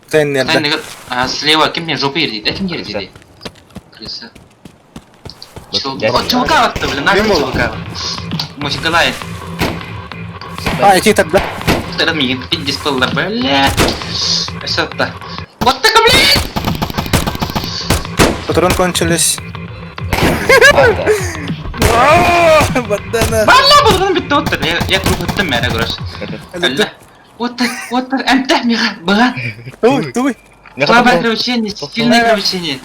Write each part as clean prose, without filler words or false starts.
Теннерде. А, слева ким мне жопу ердейді? Ким ердейді? Крыса. ЧВК атты, блин, нахуй ЧВК. Мужигалай. А, эти тогда. Этот мигин пиздец был, бля. Все это. Вот так, блин! Патрон кончились. Бадана. Бalla патрон бітті отыр. Я круг өттім мәрі, короче. Әлі. Отыр, отыр, әмті, миға, бұға. Туй, туй. Слабое кровотечение, сильное кровотечение.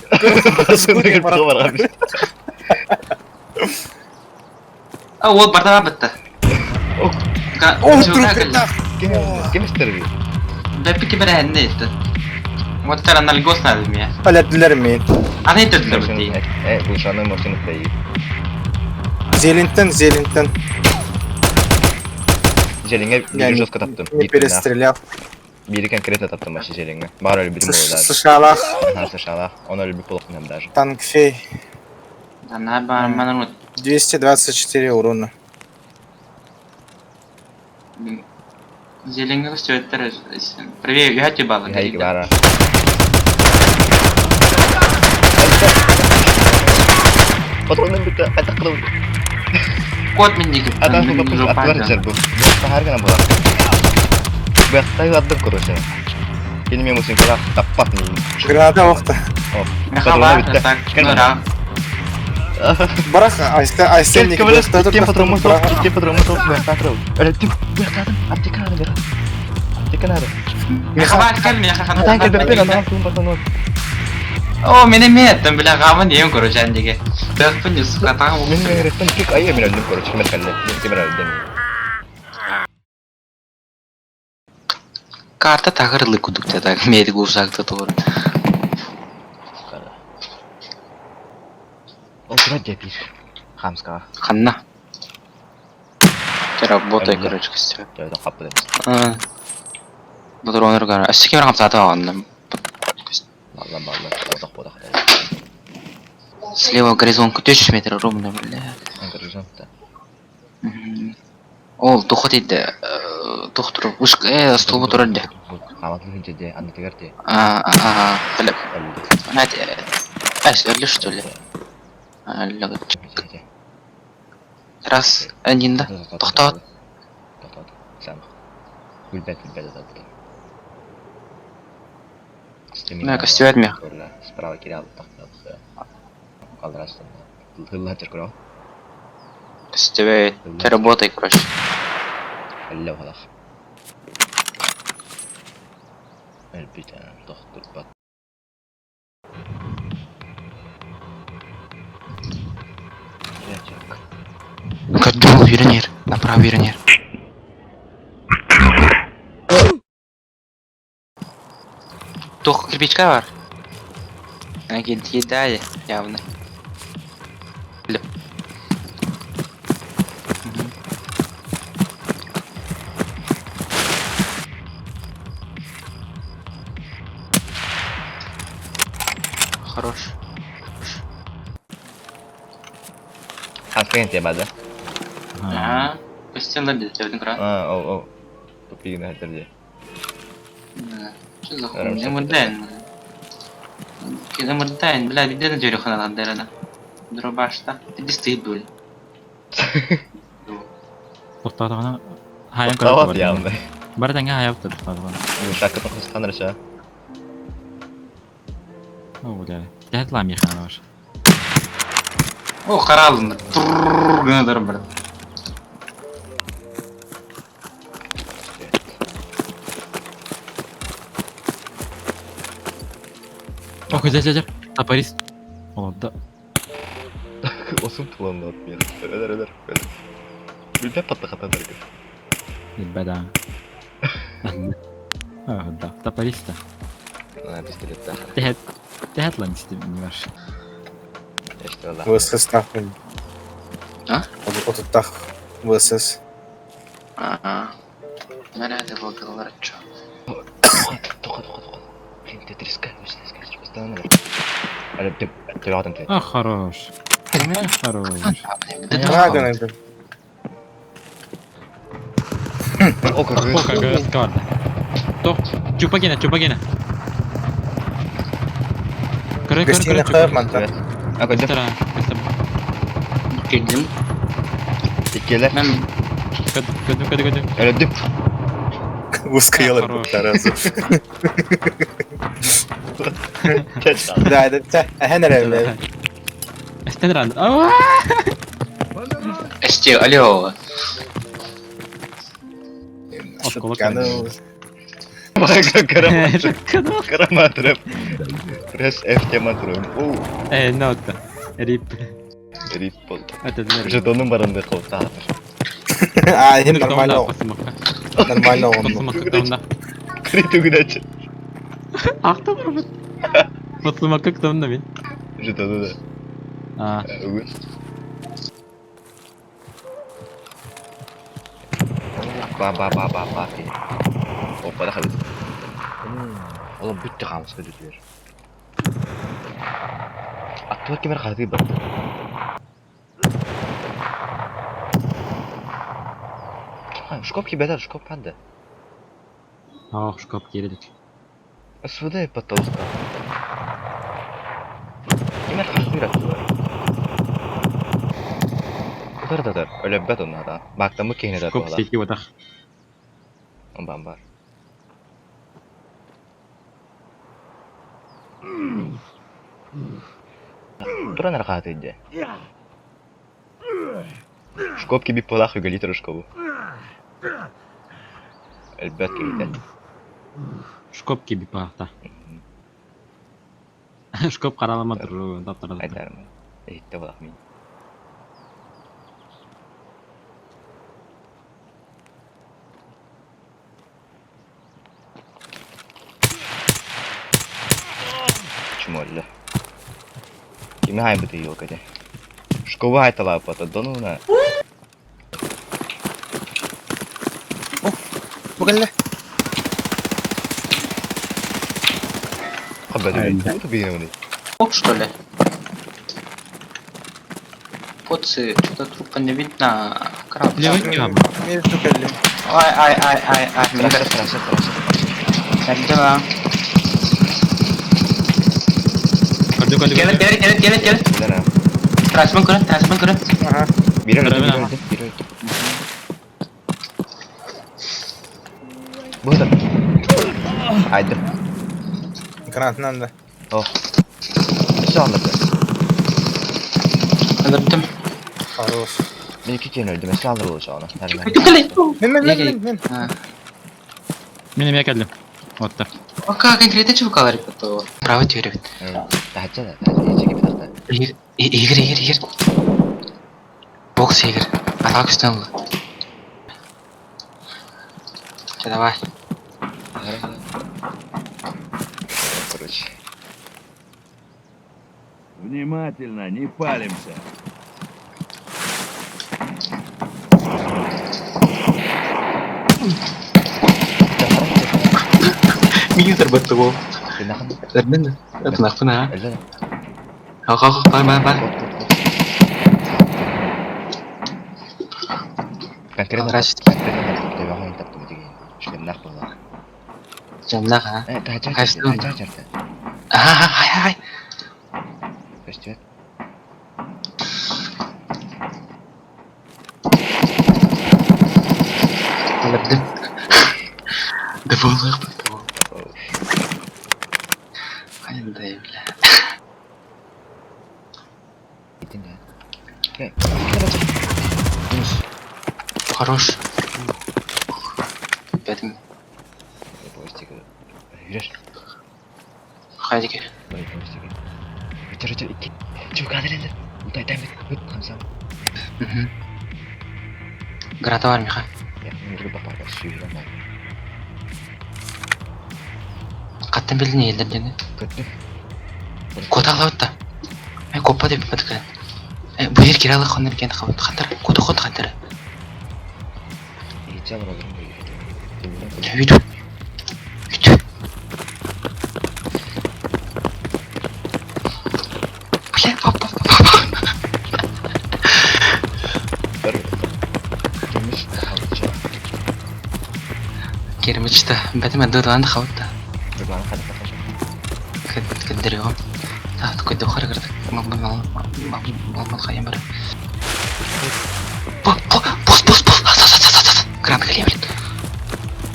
А, ол бардава бітті. О, друг, Кем истерби? Бәпі бір әнне етті. Оттар анальгос надо мне. Аләттілер мен. Аны етті бітті. Э, Гулшаны машина стоит. Зелинтен, Зелинтен. Зелеңе Я бир жестко таптым. Не перестрелял. Бири конкретно таптым вообще зелеңе. Бар өлбүтүм болду даже. Сышалах, Ага, сышалах. Он өлбүт болуп даже. танкфей. Ана бар, мана 224 урона. Зелеңе көстөттөр. Правее, юхати бала. Хайки бара. Патронным бүттү. Кайта кылып. Кот мен деги. Адам атылар жер бу. Сахар гана була. Буяктай аттым короче. Кени мен мусин кала таппат мин. Граната оқта. Мехала, так, нора. Барах, айста, айста Кел кем кем патрон мусор, кем патрон мусор, буякта турабы. Өлөттүм. Буяктадым. Аптека надо бер. Аптека надо. Мехала, кел, мехала. Атан кел беппен, атан кел патрон. О, мен эметтим, бля, гамын ем короче, әндеге. Бәкпін, сука, тағы Мен мен реттен кик айы мен өлдүм короче, кемер калды. Кемер өлдүм. Карта тағырлы кудукта так, медик ушакта тур. Отура депир. Хамска. Ханна. Ты работай, короче, костер. Жойдон капты деп. Патронер гара. Әсі кемер қамсаты алғанным. Балла балла. Бодак бодак. Слева горизонт 3 метров ровно, бля. Горизонтта. Ол тухот еді. Тухтур. Вышка, столбы турар де. Хаматлы хинчеде, аны тегерте. А, а, бля. Знаете, әс, өлі что ли? Әлі. Раз, один, да? Тоқтат. Тоқтат. Сам. Гүлбәт, гүлбәт атады. Мә, костюм мә. Справа кире алып тақтады. Қалдырасың. Хылла чыркыро. Костюм, ты работай, короче. Әллә халах. Әлбит, доктор бат. Кадул, юренер. Направо, юренер. Тух кирпичка бар. Кидали, явно. Бля. Хорош. Хамска кенте бады. Ага. Костюмдар дейді, тебдің құра. А, о, о. Тупигін әтерде. Что за хуйня? Мырдайын. Кеде мырдайын, бля, биден жөрі ханалан дәріна. Дробашта. Иди стоит, бля. Тоқтатығына хайан Тоқтат көріп явно. Бар тәңге хаяп тұр тоқтатығына. Шакы тоқыстан рыша. О, бля. Дәт лам ехана бар. О, қаралын. Турр, гына дұрым бір. О, көзә жә жә. Топорист. О, да. Осым туланды от мені. Өдір, өдір, өдір. Гүлбәт патты қатан дәргі. Бәда. О, да. Топорист. Ана пистолет та. Дәт. Дәт лам истем не бар. Эште ВСС нахуй. А? Отуттах ВСС. Ага. Наряды болдылар, чё? Тоқа, тоқа, тоқа. Блин, ты треска, постоянно. Әлі деп, деп адам А, хорош. Хорош. Надо, надо. О, как О, как скарда. Тоқ. Чупа гена, чупа гена. Көрө, көрө, Гостиная көрө. хэ мантан. А көрдүм. Көстөр, көстөр. Кирдим. Иккиэлэр. Мен Көрдүм, көрдүм, көрдүм. Өлөрдүм. Узкая Хорош. таразу. Да, это эхэн эрэ. Эстен ран. Аа! Эсте, алло. Шутканы. Караматрып. Пресс F тематрым. Оу, Э, нота. Рип. рип болду. Это Жетонум баранды кылта. А, им нормально. Нормально он. Посымакка Криту гүнәчи. Ахта барбыт. Посымакка ктонна мин. Жетону да. А, Үгүн. Ба ба ба ба ба. Опа да хабит. Oğlum бүттү камыска дүтүлөр. Аттыбат кемер хаты барды. Шкоп кибетер, шкоп ханды. ох, шкаф кирдик. СВД потолка. Кемер хаты барды. Удар да өлөббөт оннара. Бактамы кейне да Шкоп туала. сети ватах. Бам бар. Туран архаты иде. Шкоп киби полах югалитер школу. Элбет кейде. Шкоп киби пахта. Шкоп каралама туру, таптар. Айдармын. Эйтте болах мин. Чмолле. Кими хайбыты йолкаде. Школа айтала пата донуна. Бүгін Хабады. Бу Оп, что ли? Поцы, что-то трупа не видно. Краб. Левый кем? Между кэллим. Ай, ай, ай, ай, ай. Страшно, страшно, страшно. Как дела? Көрдү, көрдү, Келе, көрдү. келе, келе, келе, келе. Билер. Трасман көрө, трасман көрө. Ага. Бир өлдү, бир Бир өлдү, бир өлдү. Бу да. Айдым. Гранатынан да. О. Все anladı. Өлөрдүм. Хорош. Мен iki kere öldüm. Mesela alır olacağını. Келе. Мен мен мен мен. Мен эме келдим. Отта. Пока конкретно чувакалар то. Право теория. Daha da. Daha iyice gibi taktı. Игорь, Игорь, Игорь, Игорь. Бокс, Игорь. Атак үстін Давай. Короче. Внимательно, не палимся. Мини зарбатты бол. Тынахын. Зарбын. Тынақпын, а? Öldü. Ақ, ақ, бар, бар, бар. Кот, кот, кот. Конкретно. Здравствуйте. Конкретно. Тебе хойн таптым деген. Шлемнах была. Жамнақ, а? Э, daha çar. Kaçtı Daha çar. Ага, хай, хай. Көстүбөт. Өлөрдүм. Да болық. Қандай, бля. Итин да. Минус. Хорош. Бәдім. Yürür. Хайдеке. Өтөр өтөр iki. Чүк адыр эле. Утай тайм бит. Хамсам. Граната бар, Миха. Я мирге бапар сүйрөн. Қаттан белден елдер дені. Көттүм. Кота алабыт да. Э, коппа деп батык. Э, бу жер киралы хонор кен хабыт. Хантар, кота хот хантар. Иче бар олорун. Үйтү. Үйтү. Бля, папа, папа. Кемиш халча. Кермичта, бәтеме дырланды хабыт да. Бир бана кадып калча. Кендерегом. А, такой дохар говорит, мал хаям бар. Бос, бос, бос, ас, ас, ас, ас, ас, Грант хлеб, блин.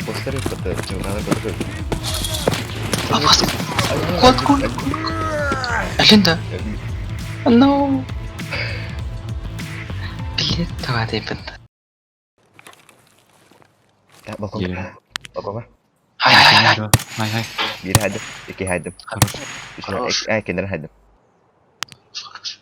Постары кто-то, надо было. А, бос, кот, кот. Алинда. No. Блин, давай, дай бен. Балкон. Еле. Балконга. Хай, хай, хай, хай. Хай, хай. Биир хайдым, икки хайдым. Хорош. Үс, э, киндер хайдым. Хорош.